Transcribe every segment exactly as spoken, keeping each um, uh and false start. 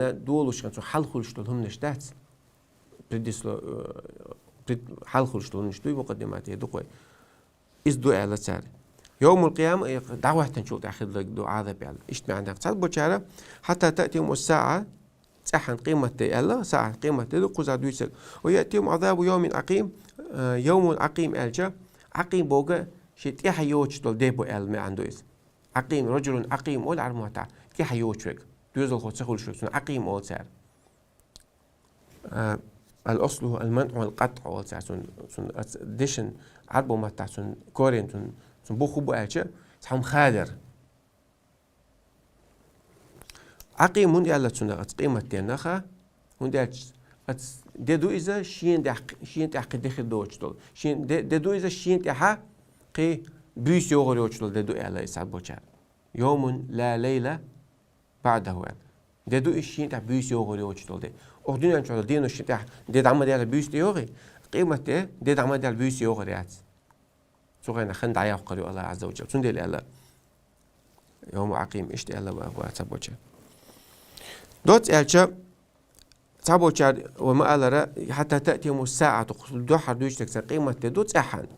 долуш хӀанз цу хьалха хуьлуш долу хӀуманаш дац. Предисло-, э, пред-, хьалха хуьлуш долу хӀуманаш дуй, мукъаддимат е дукхой. Иза ду аьлла цара. Йовмул къияма, э, дӀахӀоьттинчул тӀаьхьа хир дерг ду Ӏазаб аьлла. Иштта маьӀна дац. Цхьаболчара, хьатта таътияму саӀа, цӀеххьана къематде аьлла, саӀа къематде ду, кхузахь дуьйцург. Ва яътияму Ӏазабу йовмин Ӏакъим, э, йовмул Ӏакъим аьлча, Ӏакъим бохург шен тӀаьхье йоцуш долу де бу аьлла маьӀна ду иза. Ӏакъим, раджулун Ӏакъим олу Ӏарбойн маттахь, тӀаьхье йоцуш верг, доьзалхо ца хуьлуш верг, цунах Ӏакъим олу цара. А, ал-аслу ал-манъу вал-къатъ олу цара, цунна, цунна ац-, дешан Ӏарбойн маттахь цунна корень, цунна, цунна бух хӀун бу аьлча, цхьа хӀума хадар. Ӏакъим хӀунда аьлла цунах оцу къематденах, хӀунда аьлча оцу де ду иза шена тӀехь-, шена тӀехь кхин де хир доцуш долу. Шен де, де ду иза шена тӀехь кхин буьйса йогӀур йоцуш долу де ду аьлла иза цхьаболчара. Йовмун ла лайла баъдаху аьлла. Де ду иза шена тӀехь буьйса йогӀур йоцуш долу де. Оха дуьнен чохь долу денош шена тӀехь де дӀа ма даьлла буьйса тӀе йогӀий, къематде де дӀа ма даьлла буьйса йогӀур яц. Цу хенахь хан дӀаяккхур ю Аллах Азза ва Джалла. Цундела аьлла, йовму Ӏакъим иштта аьлла ва, ва цхьаболчара. Доцца аьлча, цхьаболчара ва ма алара, хьатта таътияму саӀату, дуьххьара дуьйцург цара къематде ду цӀеххьана.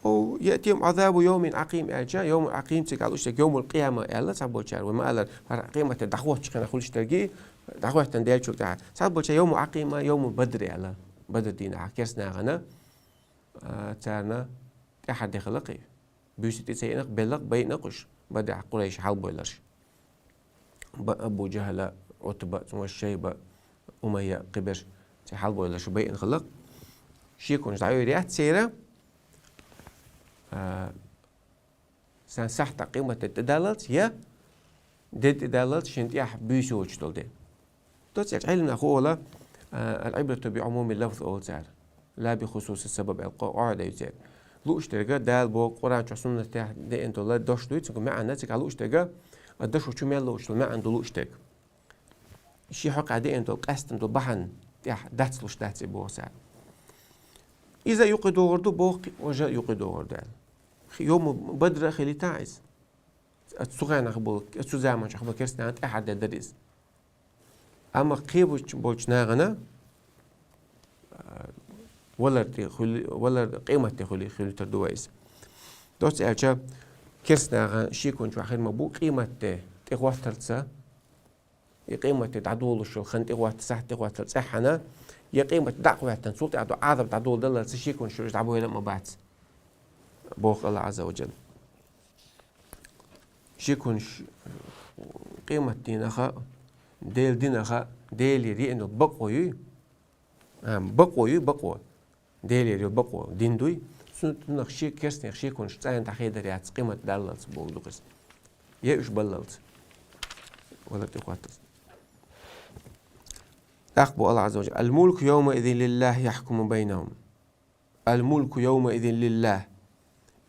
Ав яътияму Ӏазабу йовмин Ӏакъим аьлча, йовмул Ӏакъим цига луш дерг йовмул къияма аьлла цхьаболчара, ва ма алара, хӀара къематде дӀахӀоттучу хенахь хуьлуш дерг, дӀахӀоьттина деллачул тӀаьхьа. Цхьаболчара йовмул Ӏакъима, йовмул Бадр аьлла. Бадр дийнахь керстанахана, а, царна тӀаьхьара де хилла кхин. Буьйса тӀе ца йиъна-кх, белла-кх, байина-кх уьш, Бадрехь Къурайш хьалабевлларш. Ба-, Абу Джахьла, Ӏутба, цуьнан ваша Шайба, Умайя, кхиберш, цӀе хьалабевлларш байина хилла-кх. Шеконаш дӀайойр яц церан, а, сан сахьтахь къематде тӀедаллалц, я де тӀедаллалц шен тӀехь буьйса йоцуш долу де. Доцца аьлча, Ӏилманах хӀун олу, а, ал-Ӏибрату би Ӏумуми лафз олу цара. Ла би хусуси сабаб аьлла къо-, къаӀида ю церан. Лууш дерг, Дала боху Къуръан чохь, суннатехь деана долу дош дуй, цуьнан маьӀна, цига лууш дерг, а, дашо чу мел лууш долу маьӀна ду лууш дерг. Шен хьокъехь деана долу, къаьстина долу бахьана тӀехь дацлуш дац и боху цара. Иза юкъа догӀур ду, боху, важа юкъа догӀур ду аьлла. Йовму Бадр а хилийтахь иза. Оцу цу хенахь болу, оцу заманчохь болу керстанашна тӀаьхьара де дара иза. Амма кхин болчу, болчу нахана, а, валар тӀе хуьлу-, валар къематде хуьлу-, хуьлуьйтур ду вай иза. Доцца аьлча, керстанаха шеконаш вахар ма бу къематде тӀехӀоттарца, и къематде дӀадолуш йолу хан тӀехӀотта, сахьт тӀехӀоттар цӀеххьана, я къематде дӀа а хӀоьттина, цул тӀаьхьа ду Ӏазап дӀадолу даллалца шеконаш йолуш дӀабойла а ма бац, боху Аллах Азза ва Джалла. Шеконаш къематдийнах а, Делан динах а, Делера еана йолу бакъо юй? А, бакъо юй, бакъо. Делера йолу бакъо дин дуй? Цу-, цунах ши-, керстанех шеконаш цӀена дӀахедар яц, къематде даллалц боху ду-кх иза. Я уьш баллалц. Валар тӀехӀоттаза. ТӀаккха боху Аллах Азза ва Джалла: «Ал-мулку йовмаизин лиллахӀи яхькуму байнахӀум». Ал-мулку йовмаизин лиллахӀ.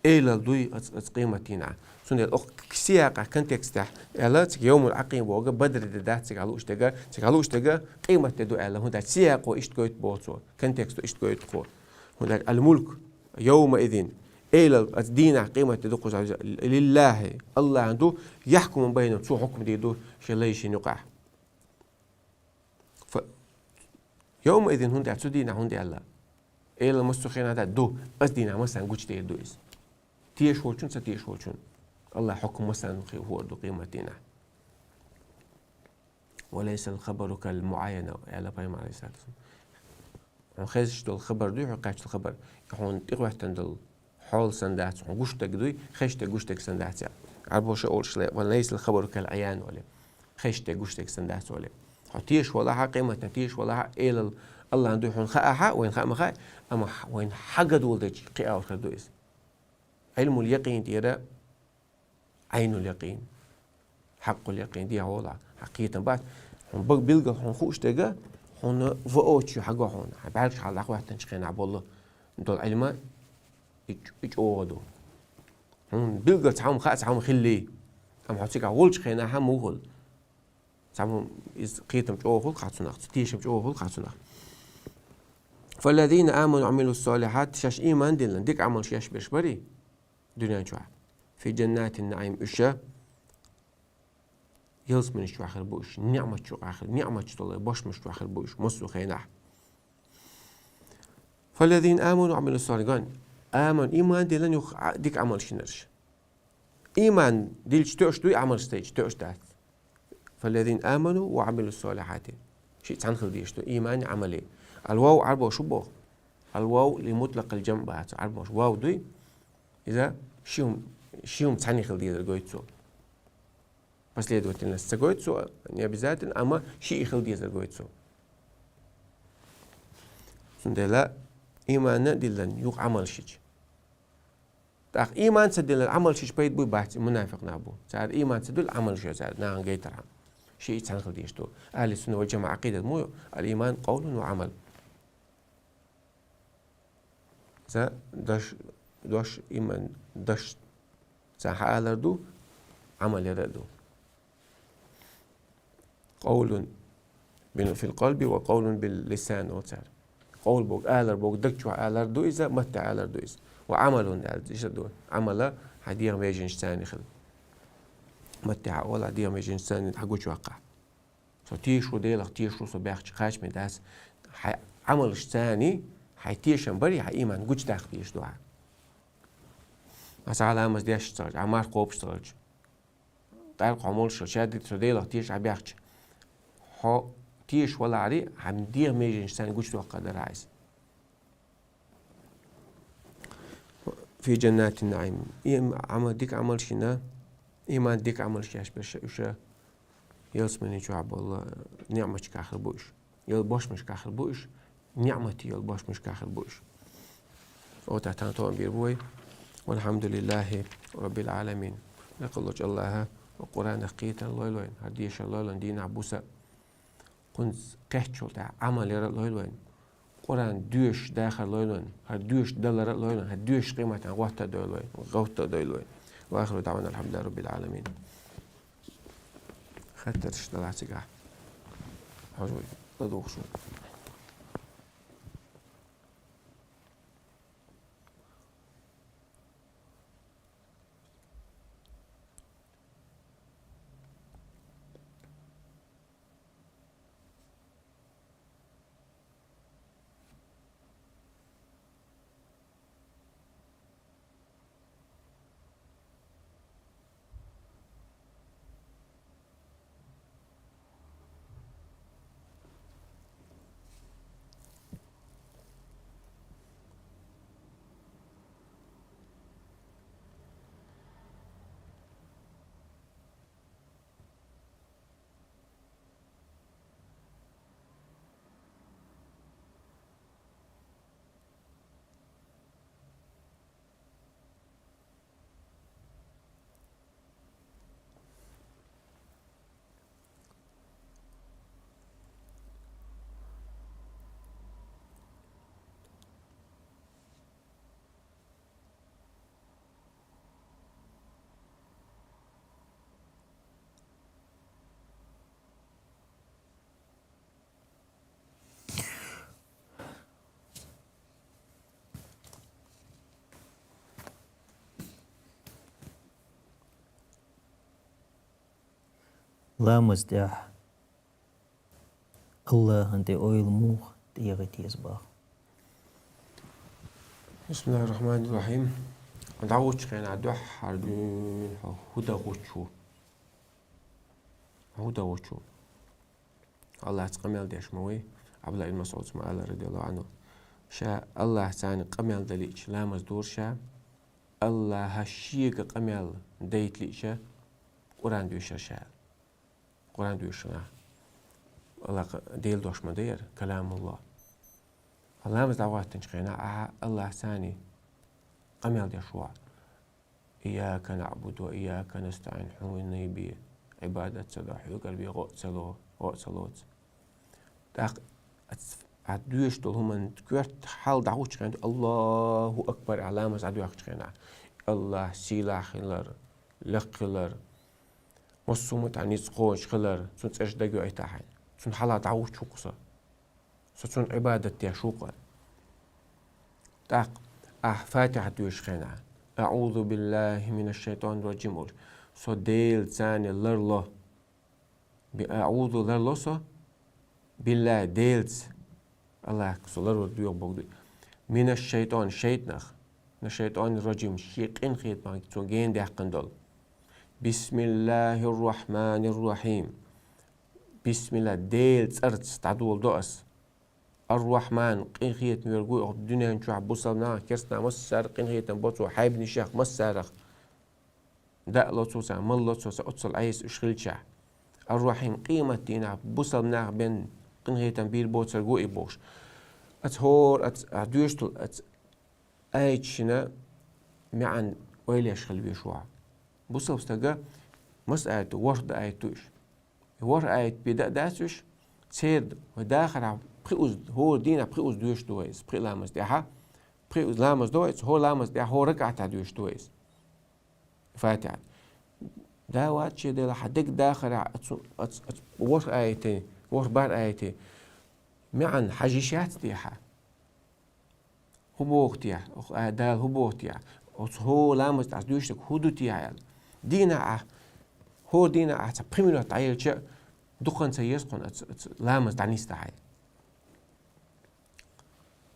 Элал дуй оцу, оцу къематдийнахь. Цундела оха сиякъахь, контекстехь аьлла, цига йовмул Ӏакъим бохург Бадр де дац цига лууш дерг, цига лууш дерг къематде ду аьлла. ХӀунда аьлча сиякъо иштта гойту боху цо, контексто иштта гойту кхо. ХӀунда аьлча ал-мулк йовмаизин. Элал оцу дийнахь, къематде ду кхузахь, лиллахӀи, Аллахьан ду, яхькуму байнахӀум, цо хьукам дийр ду шен лайшна юкъахь. Фа-, йовмаизин хӀунда аьлла, цу дийнахь хӀунда аьлла? Элал массо а хенахь дац, ду, оцу дийнахь массарна гучудийр ду иза. Тешаш волчун, ца тешаш волчун. Аллахьан хьукам массарна хи-, хӀора ду къематдийнахь. «Ва лайсал хабару кал муӀаяна», аьлла пайхамар, алейхиссалату вассалам. Хьуна хезаш долу хабар дуй, хьуна кхаьчча долу хабар, и хьуна тӀехӀоьттина долу хьол санна дац, хьуна гуш дерг дуй, хезаш дерг гуш дерг санна дац аьлла. Ӏарбоша олуш ле: «Ва лайсал хабару кал Ӏиян», олий. Хезаш дерг гуш дерг санна дац, олий. Хьо тешаш валахь а, къематдийнахь тешаш валахь а, элал Аллахьан дуй хьуна хаахь а, вайна хаа ма хаьа, амма хьа-, вайна хьагадолу дечу кхиавар хир ду иза. Ӏилмул якъин тӀера Ӏайнул якъин, хьакъул якъин, дехьа волахь, хьан кхетам бац. Хьуна бага билггал хьуна хууш дерг, хьуна воочию хьаго хьуна, хьан бӀаьргаш хьалха дӀахӀоьттинчу хенахь болу долу Ӏилма и ч-, и чӀогӀа ду. Хьуна билггал цхьа хӀума хаьа, цхьа хӀума хилли, амма хьо цигахь волчу хенахь хьан муха хуьлу? Цхьа хӀума иза кхетам чӀогӀа хуьлу хьан цунах, цу тешам чӀогӀа хуьлу хьан цунах. «Фаллазина аману ва Ӏамилу ссалихьат», шаьш ийман диллина, дика Ӏамалш еш берш барий дуьнен чохь? «Фи джаннатин наӀим», уьш ша ялсманаш чу хир бу уж, ниӀмат чу хир, ниӀмат чу долу бошмаш чу хир бу уж, массо а хенахь. فالذين آمنوا وعملوا الصالحات. Аман, иман диллина юха а-, дика Ӏамалш йинарш. Иман диллича тоьуш дуй, Ӏамалш дайча тоьуш дац. فالذين آمنوا وعملوا الصالحات. Шиъ цхьаьна хила дезаш ду, иман, Ӏамал. Ал-вав Ӏарбоша боху. Ал-вав ли мутлакъил джамъ бац, Ӏарбоша вав дуй. Иза ши хӀума, ши хӀума цхьаьна хила дезар гойту цо. Последовательность ца гойту цо, не обязательно, амма шиъ хила дезар гойту цо. Цундела иман а диллина юха Ӏамалш йича. ТӀаккха иман ца диллина Ӏамалш йича пайда буй, бац, и мунафикъ нах бу. Цара иман ца дилла Ӏамалш йо цара, нахана гайтархьама. Шиъ цхьаьна хила дезаш ду. Ахьли сунна вал джамаӀа Ӏакъидат муй ю? Ал-иман къавлун ва Ӏамал. Цхьа дош, дош иман, дош цхьа хьаалар ду, Ӏамал яр а ду. Къавлун бил-, фил къалби ва къавлун бил-лисан олу цара. Къавл боху, алар боху, даг чохь алар ду иза, матте алар ду иза. Ва Ӏамалун аьлла, иштта ду. Ӏамала хьан дегӀан меженаш царна хила. Матте хьан олахь, дегӀан меженаш царна хьан гучуваккхахь. Со тешаш ву Делах, тешаш ву со баьхча, кхачаме дац. Хьайн Ӏамалш царний, хьайн тешам барий, хьайн иман гучудаккха дезаш ду хьан. Аса Ӏа ламаз деш ца хилча, Ӏа марха кхобуш ца хилча, къаьркъа хьо молуш хилча, шадерг со Делах тешаш Ӏа баьхча, хьо тешаш валахьарий, хьайн дегӀан меженаш царний гучудоккхур дара хьан иза. Фи джаннатин наӀим. Им Ӏама-, дика Ӏамалш йина, иман дика Ӏамалш еш берш уьш ялсмани чохь болу ниӀматашкахь хир бу уьш. Ял бошмашкахь хир бу уьш, ниӀмате ял бошмашкахь хир бу уьш. Ота тхан тоам бийр бу вай. Валхьамдулиллахи Раббил Ӏаламин. Лекхаллачу Аллаха Къуранах кхетар лойла вайн, хӀара дешар лойла вайн дийнахь буса. Кхунца кхеттачул тӀаьхьа Ӏамал яр а лойла вайн. Къуран доьшуш дахар лойла вайн, хӀара доьшуш далар а лойла вайн, хӀара доьшуш къематан гӀотта а дойла вайн, гӀовтта а дойла вайн. Ва ахиру даӀвана алхьамдулиллахи раббил Ӏаламин. Хаттарш далахь цигахь. Хьажой, ладугӀуш ву. Ламаз тӀехь Аллахьан тӀе ойла муха тӀегӀа теза боху? Бисмиллахир-рахманир-рахим. ДӀагӀучу хенахь дуьххьара дуьйна хьо хӀун дан гӀуч ву? ХӀун дан гӀуч ву? Аллахьца къамел деш ма вай, Абдулла ибн МасӀудс ма аьлла, радияллаху Ӏанху. Ша Аллахьца къамел далийча, ламаз дора ша, Аллахьа шега къамел дайта лиъча, Къуран доьшура ша. Къуран доьшуш нах. Аллахь Делан дош ма ду яра, каламуллахь. Ламаз дӀахӀоттинчу хенахь ахьа Аллахьца къамел деш ву. Ийяка наӀбуду ва ийяка настаӀин, хьуна бен Ӏибадат ца до, хьоьгара бен гӀо а ца ло, гӀо а ца лоцу. ТӀаккха ас-, ахь доьшуш долу хӀуманна коьрта хьал дӀахӀуттучу хенахь, Аллаху акбар, ахь ламаз дӀадоьхкучу хенахь, Аллахь сийлахь хилар, лекха хилар, массо а хӀуманна ницкъ кхочуш хилар, цуьнан цӀераш дагайойтахь хьайна. Цуьнан хьалха дӀахӀуттуш ву-кх со. Со цунна Ӏибадат деш ву-кх. ТӀаккха ахь Фатихьат доьшучу хенахь, «АӀузу биллахи минаш-шайтанир-раджим», олуш, со Делаца ларло. Би аъузу ларло со, биллахӀи, Делаца. Аллахьах со ларвар доьху боху ду. Минаш шайтӀан, шайтӀанах. Минаш шайтӀанир ражим, шен къинхетамах цо гена даьккхина долу. БисмиллахӀир-рахьманир-рахьим. БисмиллахӀ, Делан цӀарца дӀадоладо ас. Ар-Рахьман, къинхетам верг ву, оцу дуьнен чохь бусалба нахах, керста нахах массара къинхетам бо цо, хьайбанашех массарах. Даа ло цо царна, мала ло цо царна, оццул Ӏеса уьш хилчахь. Ар-Рахьим, къематдийнахь бусалба нахах бен къинхетам бийр боцург ву и бохуш. Аца хӀора, аца, а, доьшуш долу аца аяташна маьӀна ойла еш хила везаш ву хьо. Бусалба стага маса аят ду, ворхӀ дан аят ду уьш. И ворхӀ аят бен даа дац уьш, церан вай дахарехь пхи уз, хӀора дийнахь пхи уз доьшуш ду вай иза, пхи ламаз тӀехь, пхи уз ламаз до вай иза, хӀора ламаз тӀехь, хӀора ракаӀатехь доьшуш ду вай иза. Фатихьат. Да вац шен дела, хьан деган дахарехь оцу, оцу, оцу ворхӀ аятийн, ворхӀ бархӀ аятийн маьӀна хьажа йиш яц те хьан? ХӀун боху те? Оха а Дала хӀун боху те? Оцу хӀора ламаз тӀехь доьшург хӀун ду те аьлла. Дийнахь ахь, хӀора дийнахь ахь цхьа пхи минот дӀаелча, дукха ца еза хьуна оцу, оцу ламаз дӀанисдан хьайн.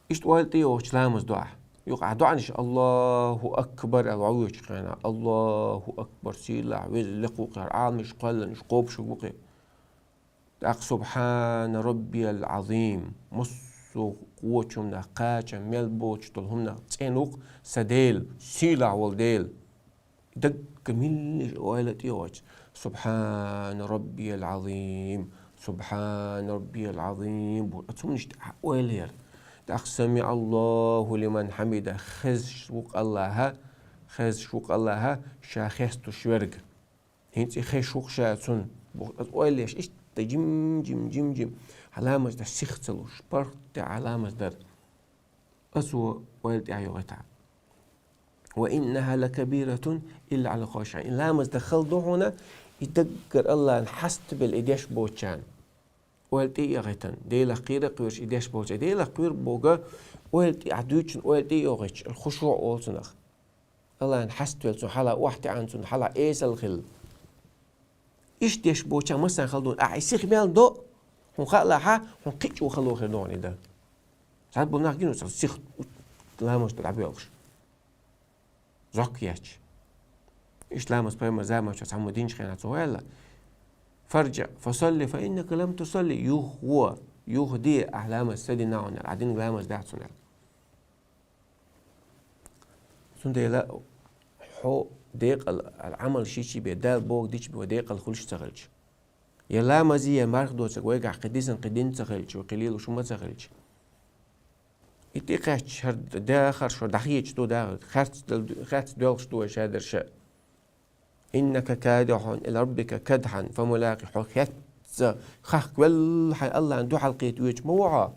Иштта ойла тӀейогӀучу ламаз до ахь. Юха ахь доӀанаш, Аллаху акбар аьлла, вовшахкхийна. Аллаху акбар, сийлахь, веза, лекха ву-кх хӀара, Ӏаламаш кхоьллина, уьш кхобуш ву кхин. ТӀаккха субхьана роббиял Ӏазим, массо а вочу хӀуманах, кхачам мел боцуш долу хӀуманах цӀена ву-кх сан Дела, сийлахь волу Дела. Даггара миллиш ойла тӀейогӀучу. Субхьана роббиял Ӏазим, субхьана роббиял Ӏазим бу. Оцу хӀуманаш тӀехь ойла яр. ТӀаккха самиӀаллаху лиман хьамида, хезаш ву-кх Аллахьа, хезаш ву-кх Аллахьа, ша хесташ верг. ХӀинца и хезаш ву-кх ша цунна. Бу-, оцу ойла еш иштта жим-жим, жим-жим. Хьан ламаз дар сих ца луш, паргӀат тӀехь хьан ламаз дар. Оцо ойла тӀехь йогӀуьйтахь. Ва иннахьа лакабиратун илла Ӏалал хошиӀин. И ламаз дан хала ду хьуна, и даггара Аллахьна хьаставелла и деш боцучарна. Ойла тӀе а йогӀуьйтан, Делах кхера а кхоьруш и деш болчу. Делах кхоьру боху, ойла тӀе а дуьйцучун, ойла тӀе а йогӀуьйтуш, хушуӀ олу цунах. Аллахьна хьаставелла, цунна хьалха охьатаьӀна, цунна хьалха эсала хилла. Иштта деш боцучарна массарна хала ду хьуна. Ахь и сих мел до, хьуна хаалахь, хьуна кхин а чӀогӀа хало хир ду хьуна и дан. Цхьаболу нах гина ву цхьа сих ламаза тӀе дӀабоьлхуш. Зок ечу. Иштта ламаз пайхамар заманчохь цхьаммо динчу хенахь цо аьлла: «ФаржиӀ фасалли, фа иннака лам тусалли». Юха гӀо, юха де, ахь ламаз ца дина хьуна, ахь динарг ламаз дац хьуна аьлла. Цундела хьо декъала, Ӏамал шичи бен, Дала бохург дичи бен вай декъала хуьлуш ца хилча, я ламазе, я марха доцург вайгахь кхин дисина, кхин дина ца хилча, вай кхин лелош хӀума ца хилча, и тӀекхаьчча, хӀара дахар шуна дӀахечаш ду, да, харц дал-, харц доьлхуш ду вай шадерша. «Иннака кадихьун ила раббика кадхьан фамулакъи». Хьо хӀетта хахка велла хьайн Аллахьна дуьхьал кхета воьдуш ма ву хьо.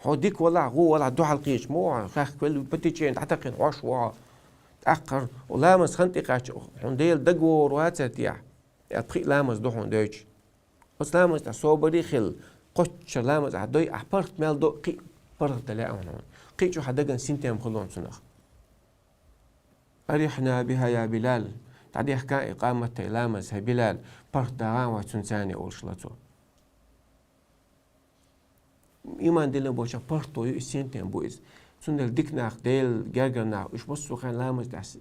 Хьо дика валахь, гӀо валахь, дуьхьал кхеташ ма ву хьо. Хахка велла, по течению дӀатакхийна Ӏаш ву хьо. ТӀаккха ламаз хан тӀекхаьчча, хьуна Дела дагавогӀур вацара те ахь? Аьлла, пхи а ламаз ду хьуна дойтуш. Оцу ламаза тӀехь собаре хила, кхоччуш ламаз ахь дой, ахь паргӀат мел до, кхин а паргӀат дан лаьа хьуна. Кхин а чӀогӀа хьан дагна синтем хуьлу хьуна цунах. «Арихьна бихьа, я Билал». ДӀадехка и къаматан ламаз, хӀай Билал, паргӀат дагӀа вай цунца, олуш ла цо. Иман диллина болчарна паргӀато ю иза, синтем бу иза. Цундела дика нах, Делан гергара нах, уьш массо а хенахь ламаза тӀехь с-,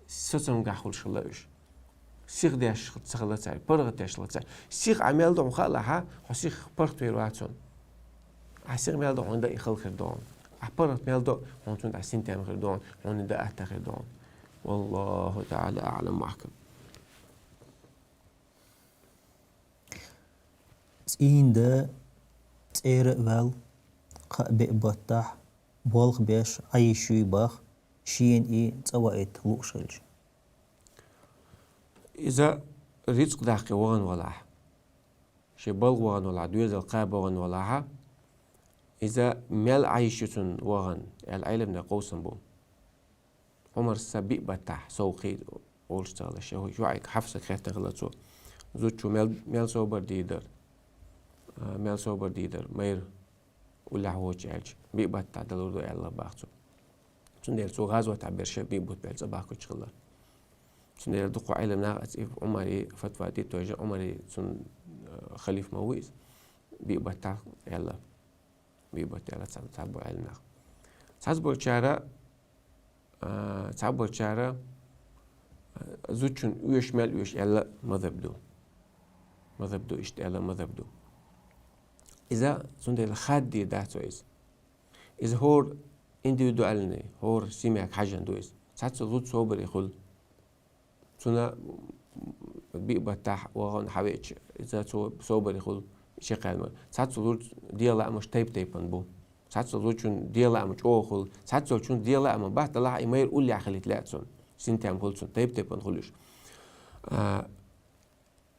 сацамгахь хуьлуш хилла уьш. Сиха деш ца хилла цара, паргӀат деш хилла цара. Сиха ахь мел до хьуна хаалахь, хьо сиха паргӀат вер вац хьуна. Ахь сиха мел до хьуна, и дан хала хир ду хьуна. Ахь паргӀат мел до хьуна, цунна ахь синтем хир ду хьуна, хьуна и дан атта хир ду хьуна. Валлаху таӀала аӀлам ва ахькам. ЦӀийнда цӀера а ваьлла, кхаа-биъ баттахь болх беш Ӏан йиш юй боху, шена и цӀа ваийта лууш хилча. Иза рицкъ даккхий вахана валахь, шен балха вахана валахь, доьзал кхаба вахана валахь, иза мел Ӏан йиш ю цунна вахана, аьлла, Ӏеламнаха къовсам бу. Ӏумарс биъ баттахь сов кхийда олуш ца хилла, шен йоӀега Хьафсага хаьттина хилла цо. Зудчо мел, мел собар дийр дара, а, мел собар дийр дара, майра уллехь воцуш аьлча, биъ баттахь далур ду аьлла баха цо. Цундела цо гӀазотехь берш биъ бутт баьлла цӀа бахкуьйтуш хилла. Цундела дукха Ӏелам наха ацӀив Ӏумари фатва де тойжа, Ӏумари цун, э, халиф ма ву иза. Биъ баттахь аьлла. Биъ баттахь аьлла цхьа, цхьаболу Ӏелам наха. Цхьаболчара, а, цхьаболчара, а, зудчун оьшу мел оьшу аьлла мазхаб ду. Мазхаб ду, иштта аьлла мазхаб ду. Иза цундела хадде дац вай иза. Иза хӀора индивидуальный, хӀора семьяга хьажан ду иза. Цхьацца зуда собаре хуьлу. Цуьнан биъ баттахь вахана хьавеача, иза цо собаре хуьлу ши кхаьлма. Цхьацца зуда дегӀан лаамаш тайп-тайпана бу. Цхьацца зудчун дегӀан лаам чӀогӀа хуьлу. Цхьаццалчун дегӀан лаам бац, делахь а и майра уллехь хилийта лаьа цунна. Синтем хуьлу цунна, тайп-тайпана хуьлу уьш. А,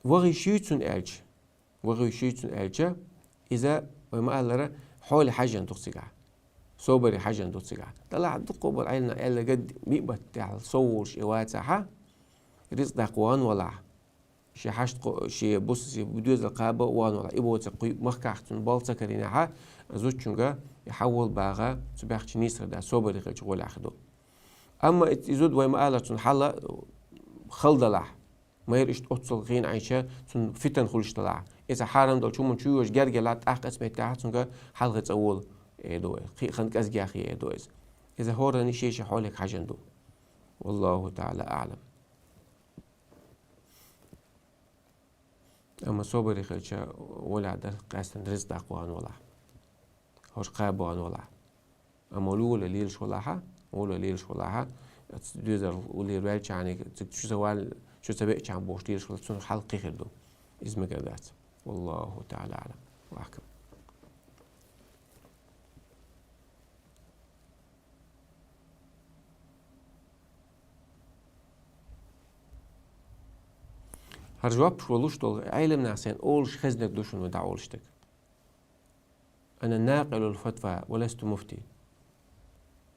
вахийта шуьйцун аьлча, вахийта шуьйцун аьлча, иза, вай ма-аллара, хьоле хьажан ду цигахь. Собаре хьажан ду цигахь. Делахь дукхахболу Ӏелам наха аьлларг, биъ баттахь сов волуш и вацахь, рицкъ даккха вахана валахь, шен хьашт кхо-, шен бусалба доьзал кхаба вахана валахь, и боцург кхуьй махкахь цунна болх ца карийнехь, зудчуьнга и хьан волу багӀа, цу баьхча нийсар дац, собаре хилча гӀолехь ду. Амма и, и зуда, вай ма-аллара, цунна хьал хала далахь, майра иштта оццул гӀийна Ӏийча, цунна фитан хуьлуш далахь. Иза хьарам долчу хӀуманна чу йожа герга елахь, тӀаккха оцу меттехь цуьнга хьалха цӀа волу, эр ду вай. Кхин а хан кӀезигагӀа хи эр ду иза. Иза хӀоранна шен-шен хьоле хьажан ду. Валлаху таӀала аӀлам. Амма собаре хилча, гӀолехь дара, къаьстина рицкъ даккха вахана валахь. ХӀорш кхаба вахана валахь. Амма вуьйла лелаш валахь, вуьйла лелаш валахь, оцу доьзал уллера ваьлчахьана, цига чу ца вал-, чу ца веачахьана бохуш лелаш валахь, цунах хьал кхин хир ду. Иза мегар дац. Валлаху таӀала аӀлам. Ва ахкам. ХӀара жоп луш долу Ӏелам наха сайна олуш хезнарг ду шуна вай дӀаолуш дерг. Ана накъилул фатва ва ласту муфти.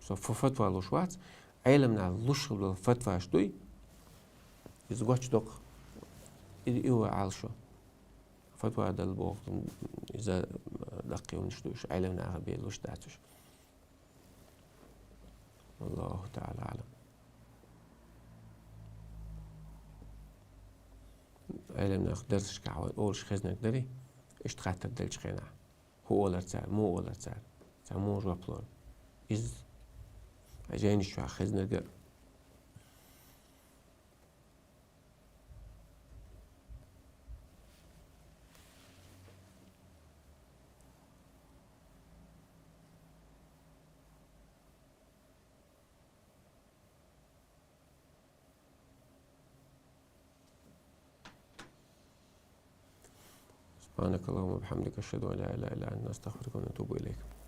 Со фу фатва луш вац, Ӏелам наха луш хилла фатваш дуй. Иза гочдоккху. И, и вай Ӏалашо. Фатва дала боху, иза даккхий хӀуманаш ду уьш, Ӏелам наха бен луш дац уьш. Валлаху таӀала аӀлам. Ӏелам наха дарсашкахь вай олуш хезнарг дарий, иштта хаттар делчу хенахь. ХӀун олура цара, муха олура цара, цара муха жоп лора. Иза жайнаш чохь хезнарг а. سبحانك اللهم وبحمدك، أشهد أن لا إله إلا أنت، نستغفرك ونتوب إليك.